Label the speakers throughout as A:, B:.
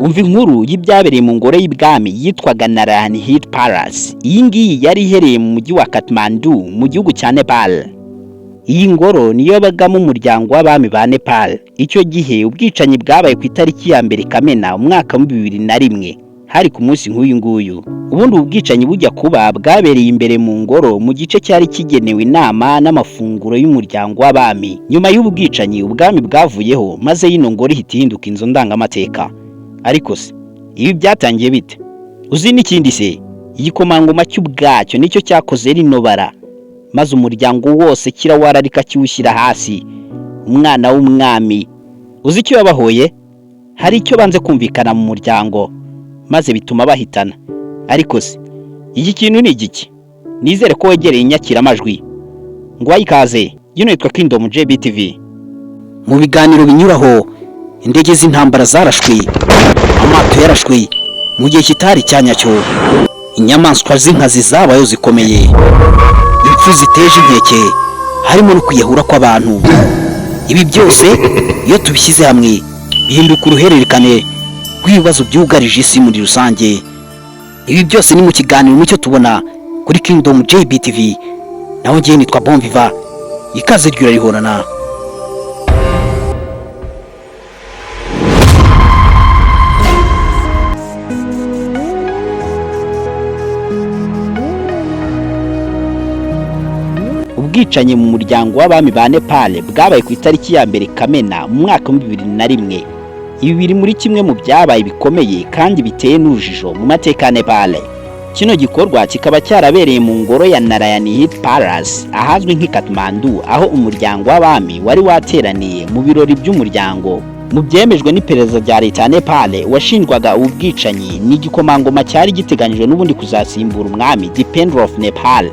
A: Umva inkuru y'ibyabereye mu ngoro y'ibwami yitwaga Narayanhiti Palace. Iyi ngiyi yari iherereye mu mujyi wa Kathmandu mu gihugu cya Nepal. Iyi ngoro niyo yabagamo umuryango w'abami ba Nepal. Icyo gihe ubwicanyi bwabaye ku itariki ya 1 Kamena umwaka wa 2001, hari ku munsi nk'uyu nguyu. Ubundi ubu bwicanyi bujya kuba bwabereye imbere mu ngoro mu gice cyari kigenewe inama n'amafunguro y'umuryango w'abami. Nyuma y'ubu bwicanyi ubwami bwavuyeho, maze yino ngoro ihita ihinduka inzu ndangamateka. Ariko se ibi byatangiye bite? Uzi n'ikindi se, igikomangoma cy'ubwacyo nicyo cyakoze rino bara, maze umuryango wose kirawararika kiwushyira hasi. Umwana w'umwami uzi icyo yabahoye? Hari icyo banze kumvikana mu muryango, maze bituma bahitana. Ariko se iki kintu ni igiki? Nizere ko wegereye inyakiramajwi ngo ikaze. Yino yitwa Kingdom JBTV.
B: Mu biganiro binyuraho, indege z'intambara zarashwe, amato yarashwe mu gihe kitari cya nyacyo, inyamaswa z'inkazi zabayo zikomeye, impfu ziteje inkeke, harimo no kwiyahura kw'abantu. Ibi byose iyo tubishyize hamwe bihinduka uruhererekane rw'ibibazo byugarije isi muri rusange. Ibi byose ni mu kiganiro mucyo tubona kuri Kingdom JBTV. Naho ngiye nitwa Bonviva, ikaze ryurarihorana.
A: Ubwicanyi mu muryango w'abami ba Nepal bwabaye ku itariki ya 1 Kamena mu mwaka wa 2001. Ibi biri muri kimwe mu byabaye bikomeye kandi biteye n'urujijo mu mateka ya Nepal. Kino gikorwa kikaba cyarabereye mu ngoro ya Narayanhiti Palace ahazwi nk'i Kathmandu, aho umuryango w'abami wari wateraniye mu birori by'umuryango. Mu byemejwe n'iperereza rya leta ya Nepal, washinjwaga ubu bwicanyi ni igikomangoma cyari giteganyijwe n'ubundi kuzasimbura umwami Dipendra of Nepal.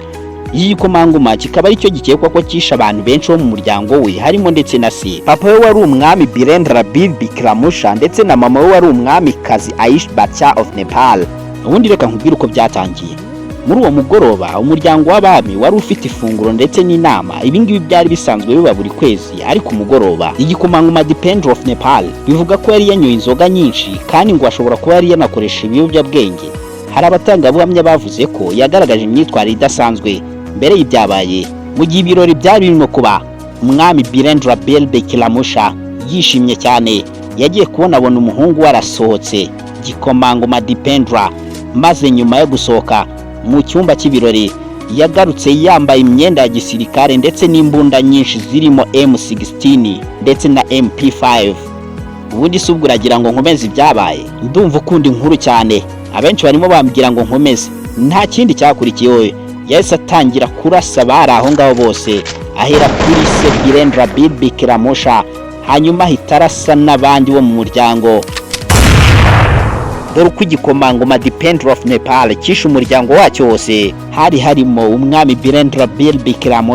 A: Iki gikomangoma kikaba aricyo gikekwa ko cyishe abantu benshi bo mu muryango we, harimo ndetse na se. Papa we wari umwami Birendra Bir Bikram ndetse na mama we wari umwamikazi Aish Bacha of Nepal. Ubundi reka nkubwire uko byatangiye. Muri uwo mugoroba umuryango w'abami wari ufite ifunguro ndetse n'inama. Ibi ngibi byari bisanzwe biba buri kwezi, ariko umugoroba igikomangoma Dipendra of Nepal bivuga ko yari yanyoye inzoga nyinshi, kandi ngo ashobora kuba yari yanakoresha ibiyobyabwenge. Hari abatangabuhamya bavuze ko yagaragaje imyitwarire idasanzwe mbere y'ibyabaye. Mu gihe ibirori byari birimo kuba, umwami Birendra Bir Bikram yishimye cyane, yagiye kubona abona umuhungu we arasohotse, igikomangoma Dipendra. Maze nyuma yo gusohoka mu cyumba cy'ibirori yagarutse yambaye imyenda ya gisirikare ndetse n'imbunda nyinshi zirimo M16 ndetse na MP5. Ubundi si ubwo uragira ngo nkomeze ibyabaye? Ndumva ukunda inkuru cyane, abenshi barimo bambwira ngo nkomeze. Nta kindi cyakurikiyeho, yahise atangira kurasa abari aho ngaho bose, ahera kuri se Birendra Bir Bikram, hanyuma ahita arasa n'abandi bo mu muryango. Dore uko igikomangoma Dipendra of Nepal cyishe umuryango wacyo wose. Hari harimo umwami Birendra Bir Bikram,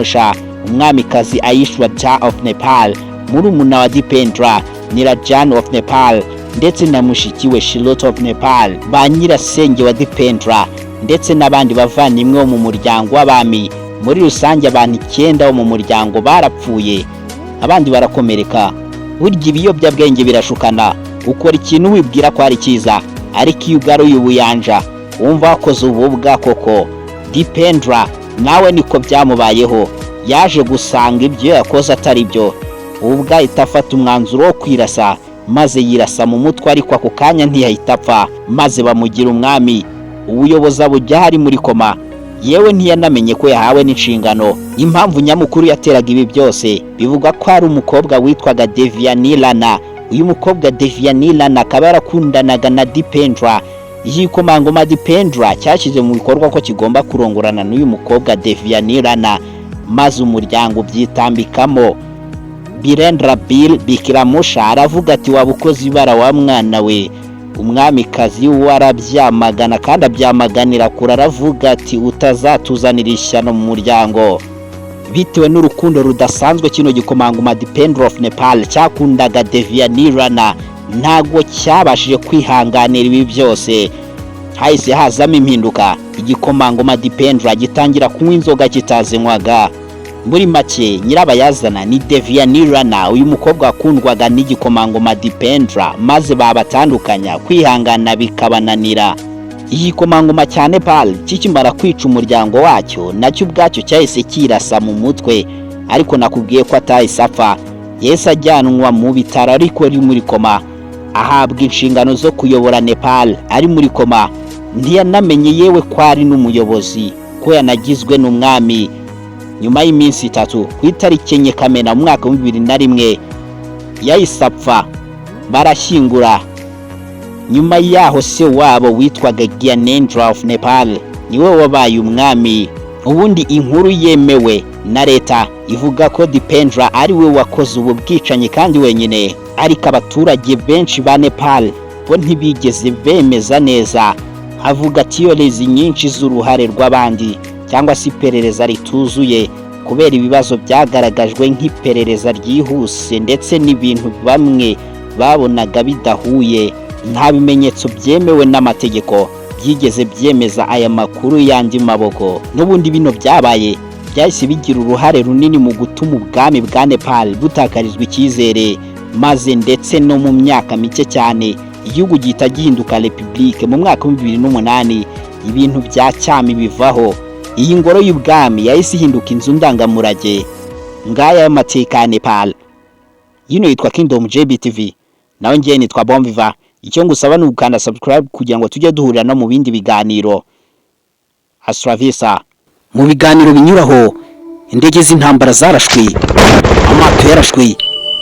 A: umwamikazi Aishwarya of Nepal, murumuna wa Dipendra Nirajan of Nepal, ndetse na mushiki we Shilot of Nepal, ba nyirasenge wa Dipendra ndetse n'abandi bavandimwe bo mu muryango w'abami. Muri rusange abantu 9 bo mu muryango barapfuye, abandi barakomereka. Burya ibiyobyabwenge birashukana, ukora ikintu wibwira ko ari cyiza, ariko iyo ugaruye ubuyanja wumva wakoze ububwa koko. Dipendra nawe niko byamubayeho, yaje gusanga ibyo yakoze atari byo, ubwo ahita afata umwanzuro wo kwirasa, maze yirasa mu mutwe, ariko ako kanya ntiyahita apfa, maze bamugira umwami. Ubuyobozi abujya hari muri koma, yewe ntiyanamenye ko yahawe n'inshingano. Impamvu nyamukuru yateraga ibi byose bivuga ko ari umukobwa witwaga Devyani Rana. Uyu mukobwa Devyani Rana akaba yarakundanaga na Dipendra. Igikomangoma Dipendra cyashyize mu bikorwa ko kigomba kurongorana n'uyu mukobwa Devyani Rana, maze umuryango ubyitambikamo. Birendra Bir Bikram aravuga ati waba ukoze ibara wa mwana we. Umwamikazi we arabyamagana kandi abyamaganira kure, aravuga ati utazatuzanira ishyano mu muryango. Bitewe n'urukundo rudasanzwe kino gikomangoma Dipendra of Nepal cyakundaga Devyani Rana, ntago cyabashije kwihanganira ibi byose. Hahise hazamo impinduka, igikomangoma Dipendra gitangira kunywa inzoga kitazinywaga. Muri make, nyirabayazana ni Devyani Rana, uyu mukobwa wakundwaga n'igikomangoma Dipendra, maze babatandukanya kwihangana bikabananira. Igikomangoma cya Nepal kikimara kwica umuryango wacyo, nacyo ubwacyo cyahise kirasa mu mutwe. Ariko nakubwiye ko atahise apfa. Yahise ajyanwa mu bitaro ariko ari muri koma, ahabwa inshingano zo kuyobora Nepal ari muri koma. Ntiyanamenye yewe ko ari n'umuyobozi, ko yanagizwe n'umwami. Nyuma y'iminsi 3, ku itariki 4 Kamena mu mwaka wa 2001, yahise apfa, barashyingura. Nyuma yaho, se wabo witwaga Gyanendra of Nepal niwe wabaye umwami. Ubundi inkuru yemewe na leta ivuga ko Dipendra ari we wakoze ubu bwicanyi kandi wenyine, ariko abaturage benshi ba Nepal bo ntibigeze bemeza neza. Havuga theories nyinshi z'uruhare rw'abandi cyangwa se iperereza rituzuye, kubera ibibazo byagaragajwe nk'iperereza ryihuse ndetse n'ibintu bamwe babonaga bidahuye. Nta bimenyetso byemewe n'amategeko byigeze byemeza aya makuru y'andi maboko. N'ubundi bino byabaye byahise bigira uruhare runini mu gutuma ubwami bwa Nepal butakarizwa icyizere, maze ndetse no mu myaka mike cyane igihugu gihita gihinduka repubulike mu mwaka wa 2008. Ibintu bya cyami bivaho. Iyi ngoro y'ubwami yahise ihinduka inzu ndangamurage. Ngaya y'amateka ya Nepal. Yino yitwa Kingdom JBTV, nawe ngiye nitwa Bomviva. Icyo ngusaba ni ugukanda subscribe kugira ngo tujye duhurira no mu bindi biganiro. Hasta.
B: Mu biganiro binyuraho, indege z'intambara zarashwe, amato yarashwe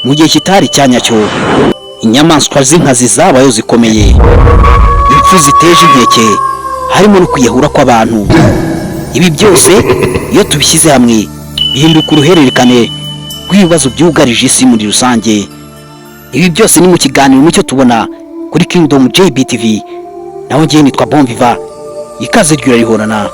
B: mu gihe kitari cyanyacyo, inyamaswa z'inkazi zabayo zikomeye, impfu ziteje inkeke, harimo no kwiyahura kw'abantu. Ibi byose iyo tubishyize hamwe bihinduka uruhererekane rw'ibibazo byugarije isi muri rusange. Ibi byose ni mu kiganiro Mucyo Tubona kuri Kingdom JBTV, naho ngewe nitwa Bomviva. Ikaze ryurarihorana.